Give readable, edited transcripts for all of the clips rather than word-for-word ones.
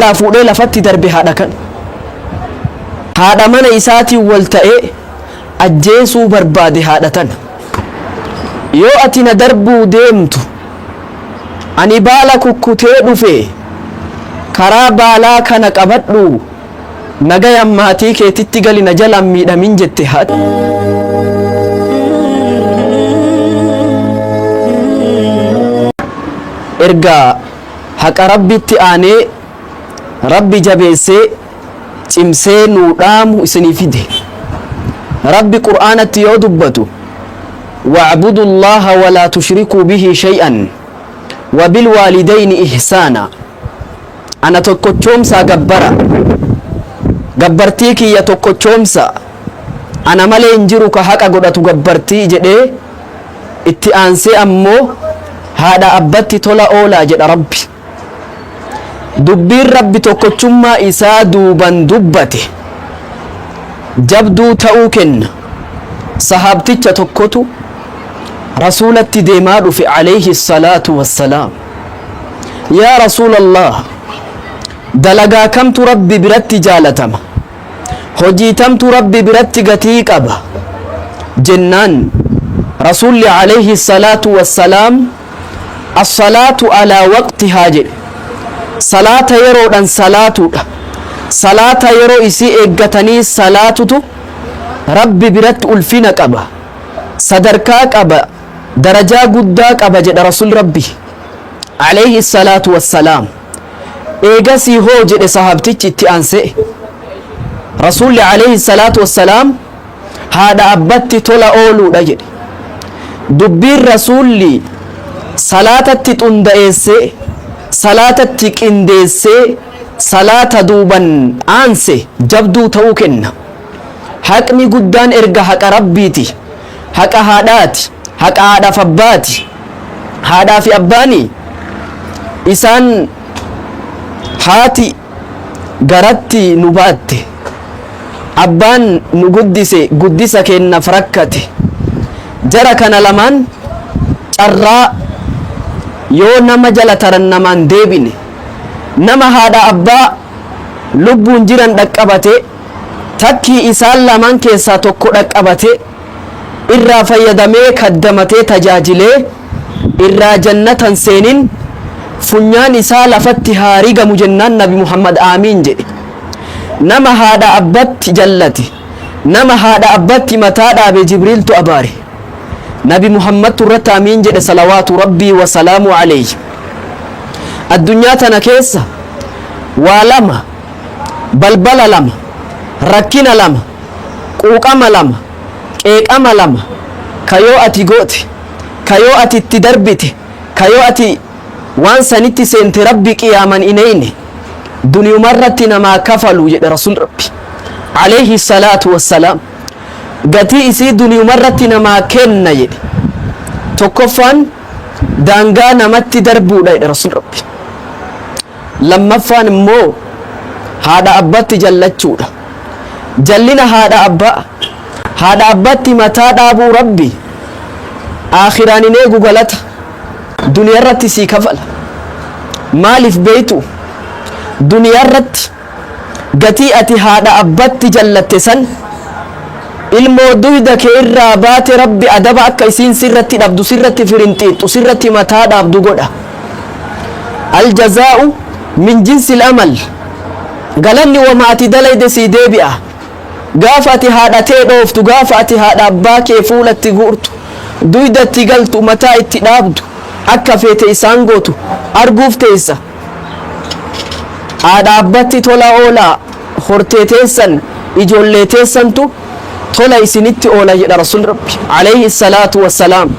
jalaa fuudhee lafatti darbe haadha kana. Haadha mana isaatiin wal ta'ee ajjeesuu barbaade haadha tana. Yoo ati na darbuu deemtu ani baala kukkutee dhufe karaa baalaa kana qabadhu nagayaan maatii keetitti gali na jalaan miidhamin jette haati. Erga haqa Rabbitti aanee Rabbi jabeessee cimsee nuu dhaamu isinii fide. Rabbi Qur'aanatti yoo dubbatu wa'budu Allaha walaa tushrikuu bihi shay'an wa bilwaalidayni ihsaana. Ana tokkochoomsaa gabbara. Gabbartii kiyya tokkochoomsa. Ana malee hin jiru ka haqa godhatu gabbartii jedhee itti aansee ammoo haadha abbatti tola oolaa jedha Rabbi. Dubbiin Rabbi tokkochummaa isaa duuban dubbate jabduu ta'uu kenna. Sahaabticha tokkotu Rasuulatti deemaa dhufe alayhi salaatu wassalaam. Yaa Rasuulallah, dalagaa kamtu Rabbi biratti jaalatama? Hojii tamtu Rabbi biratti gatii qaba? Jennaan Rasuulli alayhi salaatu wassalaam As-salaatu alaa waqtihaa jedhe. Salaata yeroodhan salaatuudha. Salaata yeroo isii eeggatanii salaatutu Rabbi biratti ulfina qaba. Sadarkaa qaba. Darajaa guddaa qaba jedha Rasuulli Rabbi alayhi salaatu wassalaam. Eegasii hoo jedhe sahaabtichi itti aansee. Rasuulli alayhi salaatu wassalaam haadha abbatti tola ooluudha jedhe. Dubbiin Rasuulli salaatatti xunda'eessee, salaatatti qindeessee, salaata duuban aanse jabduu ta'uu kenna. Haqni guddaan erga haqa Rabbiiti, haqa haadhaati, haqa haadhaaf abbaati. Haadhaa fi abbaani isaan haati garatti nu baatte. Abbaan nu guddise guddisa keennaf rakkate. Jara kana lamaan carraa yoo nama jala taran namaan deebine. Nama haadha abbaa lubbuun jiran dhaqqabate takkii isaan lamaan keessaa tokko dhaqqabate irraa fayyadamee kaddamatee tajaajilee irraa jannatan seenin funyaan isaa lafatti haa rigamu jennaan Nabi Muhammad aamiin jedhe. Nama haadha abbatti jallate, nama haadha abbatti mataa dhaabe Jibriiltu abaare. Nabi Muhammadtu irratti aamiin jedhe salawaatu Rabbii wa salaamu alayhi. Addunyaa tana keessa waa lama, balbala lama, rakkina lama, quuqama lama, qeeqama lama ka yoo ati goote, ka yoo ati itti darbite, ka yoo ati waan sanitti seente Rabbi qiyaaman hin eeyne duniyumarratti namaa kafalu jedhe Rasuul Rabbi alayhi salaatu wassalaam. Gatii isii duniyumarratti namaa kenna jedhe. Tokkoffaan daangaa namatti darbuudha jedhe Rasuul Rabbi. Lammaffaan immoo haadha abbatti jallachuudha. Jallina haadha abbaa, haadha abbatti mataa dhaabuu Rabbi aakhiraan hin eegu galata duniyarratti sii kafala. Maaliif beeytu? Duniyarratti gatii ati haadha abbatti jallatte san ilmoo duyda kee irraa baate Rabbi adaba akka isiin sirratti dhabdu, sirratti firinxiixxu, sirratti mataa dhaabdu godha. Aljazaa'u min jinsil amal. Galanni wama ati dalayde sii deebi'a. Gaafa ati haadha tee dhooftu, gaafa ati haadha abbaa kee fuula itti guurtu, duyda itti galtu, mataa itti dhaabdu, akka feete isaan gootu arguuf teessa. Haadha abbatti tola oolaa, hortee teessan, ijoollee teessantu tola isinitti oola jedha Rasuulli Rabbi alayhi salaatu wassalaam.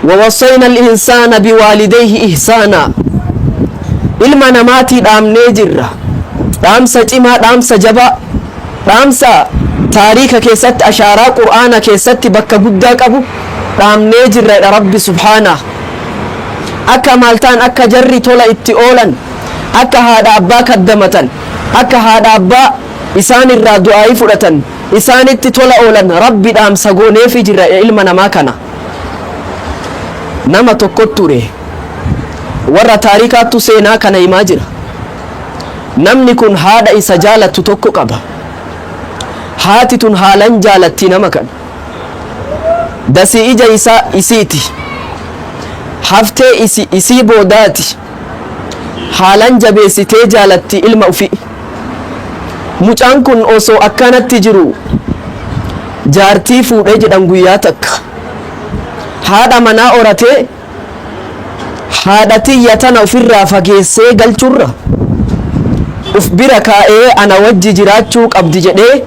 Wawassayna al-insaana biwaalidayhi ihsaana. Ilma namaatii dhaamnee jirra. Dhaamsa cimaa, dhaamsa jabaa, dhaamsa taariika keessatti ashaaraa Qur'aana keessatti bakka guddaa qabu dhaamnee jirra jedha Rabbi subhaanaa. Akka maal ta'an akka jarri tola itti oolan, akka haadha abbaa kaddamatan, akka haadha abbaa isaan irraa du'aayii fudhatan, isaanitti tola oolan Rabbi dhaamsa gooneefii jirra ilma namaa kana. Nama tokko ture. Warra taarikaattu seenaa kana himaa jira. Namni kun haadha isa jaalattu tokko qaba. Haati tun haalan jaalatti nama kana. Dasii ija isaa isiiti. Haftee isi isii boodaati. Haalan jabeessitee jaalatti ilma ufii. Mucaan kun osoo akkanatti jiru jaartii fuudhee jedhan guyyaa takka. Haadha manaa horatee haadha tiyya tana ufirraa fageessee galchurra uf bira kaa'ee ana wajji jiraachuu qabdi jedhee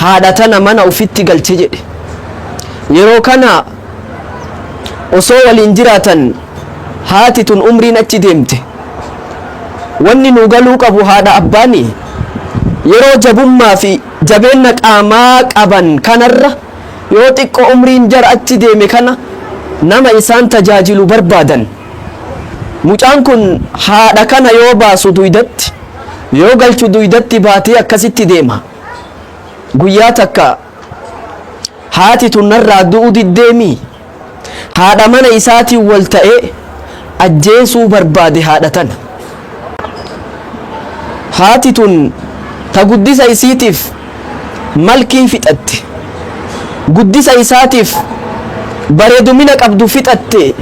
haadha tana mana ufitti galche jedhe. Yeroo kana osoo waliin jiraatan haati tun umriin achi deemte. Wanni nu galuu qabu haadha abbaani yeroo jabummaa fi jabeenna qaamaa qaban kanarra yoo xiqqo umriin jara achi deeme kana nama isaan tajaajilu barbaadan. Mucaan kun haadha kana yoo baasu duydatti, yoo galchu duydatti baatee akkasitti deema. Guyyaa takka haati tun narraa du'u diddeemii? Haadha mana isaatiin wal ta'ee ajjeesuu barbaade haadha tana. Haati tun ta guddisa isiitiif malkii fixatte. Guddisa isaatiif bareedumina qabdu fixatte.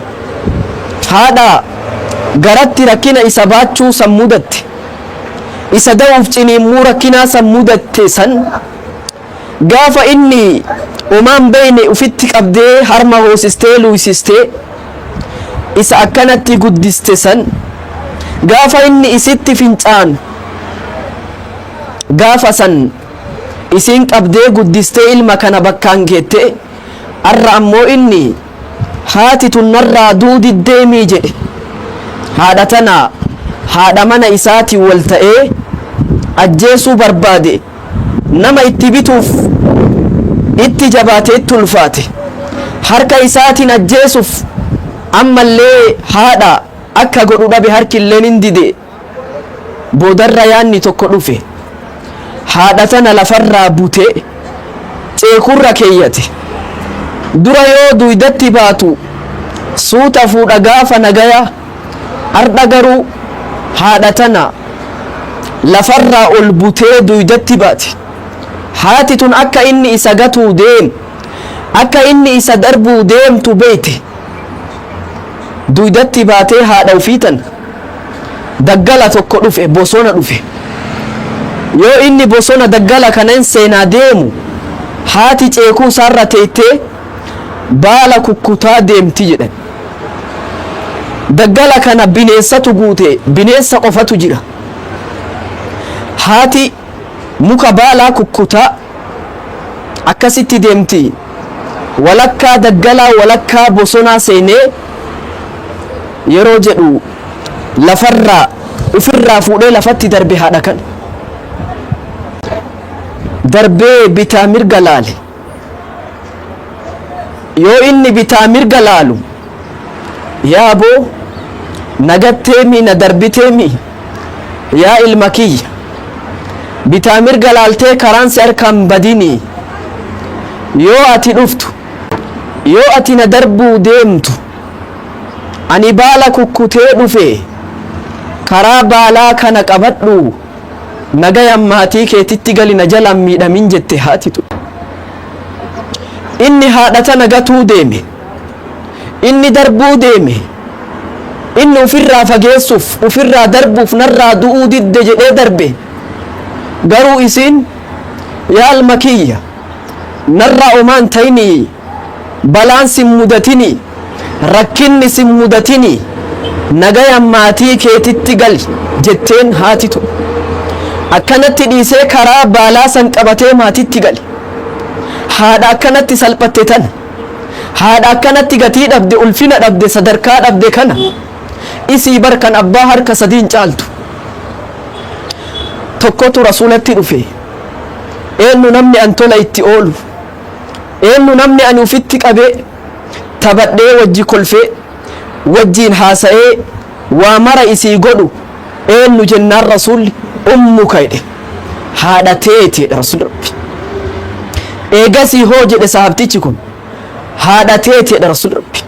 Haadha garatti rakkina isa baachuu san mudatte. Isa da'uuf ciniimmuu rakkinaa san mudatte san Gaafa inni homaa hin beekne ufitti qabdee harma hoosistee luuysistee isa akkanatti guddiste san gaafa inni isitti fincaanu gaafa san isiin qabdee guddistee ilma kana bakkaan geette arra ammoo inni haati tun narraa du'u diddeemii jedhe haadha tana haadha mana isaatiin wal ta'ee ajjeesuu barbaade. Nama itti bituuf itti jabaate itti ulfaate. Harka isaatiin ajjeesuuf ammallee haadha akka godhu dhabe harkilleen hin dide. Boodarra yaanni tokko dhufe. Haadha tana lafarraa butee ceekurra keeyyate. Dura yoo duydatti baatu suuta fuudha gaafa nagaya Ardha garuu haadha tana lafarraa ol butee duydatti baate. Haati tun akka inni isa gatuu deemu, akka inni isa darbuu deemtu beeyte. Duydatti baatee haadha ufii tana daggala tokko dhufe, bosona dhufe. Yoo inni bosona daggala kanan seenaa deemu haati ceekuu isaarra teettee baala kukkutaa deemti jedhan. Daggala kana bineensatu guute, bineensa qofatu jira. Haati muka baalaa kukkutaa akkasitti deemti. Walakkaa daggalaa walakkaa bosonaa seenee yeroo jedhu lafarraa ufirraa fuudhee lafatti darbe haadha kana. Darbee bitaa mirga laale. Yoo inni bitaa mirga laalu, Yaa boo, na gatteemii na darbiteemii? Yaa ilma kiyya, bitaa mirga laaltee karaan si harkaan badinii? Yoo ati dhuftu, yoo ati na darbuu deemtu, ani baala kukkutee dhufe, karaa baalaa kana qabadhuu nagayaan maatii keetitti gali na jalaan miidhamin jette haati tun. Inni haadha tana gatuu deeme. Inni darbuu deeme. Inni ufirraa fageessuuf, ufirraa darbuuf narraa du'uu didde jedhee darbe. Garuu isiin yaa ilma kiyya narraa omaa hin ta'inii, balaan sin mudatinii, rakkinni sin mudatinii, nagayaan maatii keetitti gali jetteen haati tun. Akkanatti dhiisee karaa baalaa san qabatee maatitti gale. Haadha akkanatti salphatte tana, haadha akkanatti gatii dhabde, ulfina dhabde, sadarkaa dhabde kana isii bar kan abbaa harka sadiin caaltu. Tokkotu Rasuulatti dhufe. Eennu namni an tola itti oolu? Eennu namni ani ufitti qabee, taphadhee wajji kolfee, wajjiin haasa'ee waa mara isii godhu eennu jennaan Rasuulli ummuka jedhe. Haadha teeti jedhe Rasuulli Rabbi. Eegasii hoo jedhe sahabtichi kun. Haadha teeti jedhe Rasuulli Rabbi.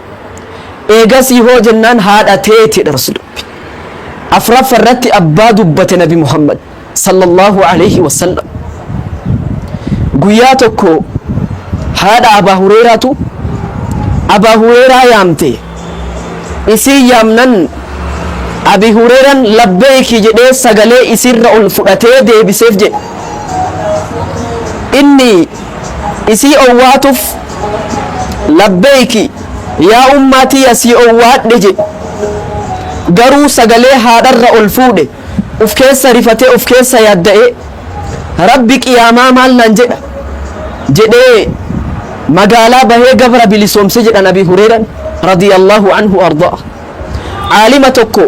Eegasii hoo jennaan haadha teeti jedhe Rasuulli Rabbi. Afraffa irratti abbaa dubbate Nabi Muhammad sallallahu alayhi wasallam. Guyyaa tokko haadha Abaa Hureeraatu Abaa Hureeraa yaamte. Isii yaamnan Abi Hureeran labbeeyki jedhee sagalee isiirra ol fudhatee deebiseef jedhe. Inni isii owwaatuf labbeeyki yaa ummaa tiyya sii owwaadhe jedhe. Garuu sagalee haadharra ol fuudhe uf keessa rifatee uf keessa yaadda'ee Rabbi qiyaamaa maal naan jedha jedhee magaalaa bahee gabra bilisoomse jedhan Abi Hureeran radiyallahu anhu ardaa. Aalima tokko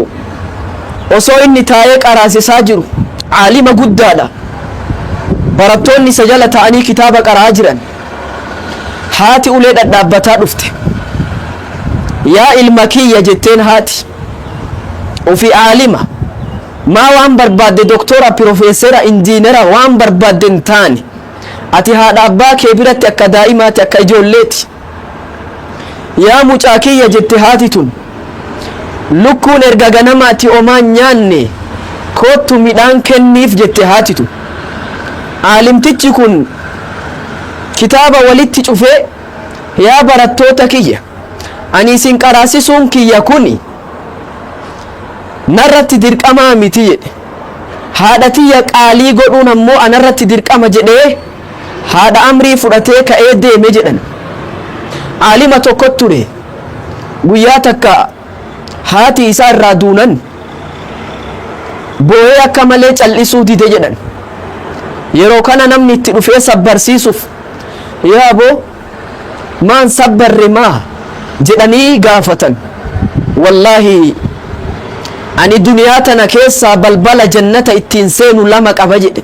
osoo inni taa'ee qaraasisaa jiru aalima guddaadha. Barattoonni isa jala ta'anii kitaaba qara'aa jiran. Haati ulee dhadhaabbataa dhufte. Yaa ilma kiyya jetteen haati. Ufi aalima. Maa waan barbaadde doktora, pirofeesera, injiinera waan barbaadde hin taane. Ati haadha abbaa kee biratti akka daa'imaati akka ijoolleeti. Yaa mucaa kiyya jette haati tun. Lukkuun erga ganamaati omaa hin nyaanne koottu midhaan kenniif jette haati tun. Aalimtichi kun kitaaba walitti cufee yaa barattoota kiyya ani isin qaraasisuun kiyya kuni narratti dirqamaa miti jedhe. Haadha tiyya qaalii godhuun ammoo anarratti dirqama jedhee haadha amrii fudhatee ka'ee deeme jedhan. Aalima tokkot ture. Guyyaa takka haati isaa irraa duunan boo'ee akka malee cal'isuu dide jedhan. Yeroo kana namni itti dhufee sabbarsiisuuf yaa aboo maan sabbarre maa jedhanii gaafatan. Wallaahi ani duniyaa tana keessaa balbala jannata ittiin seenu lama qaba jedhe.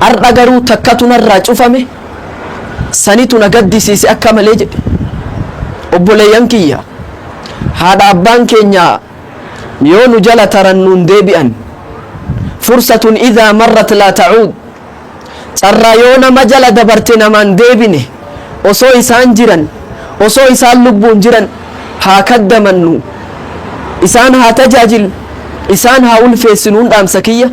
Ar'a garuu takkatu narraa cufame sanitu na gaddisiise akka malee jedhe. Obboleeyyan kiyya haadha abbaan keenya yoo nu jala taran nuun deebi'an. Fursatun idhaa marrat laa ta'uud. Carraa yoo nama jala dabarte namaan deebine osoo isaan jiran osoo isaan lubbuun jiran haa kaddamannu isaan haa tajaajillu isaan haa ulfeessinuun dhaamsa kiyya.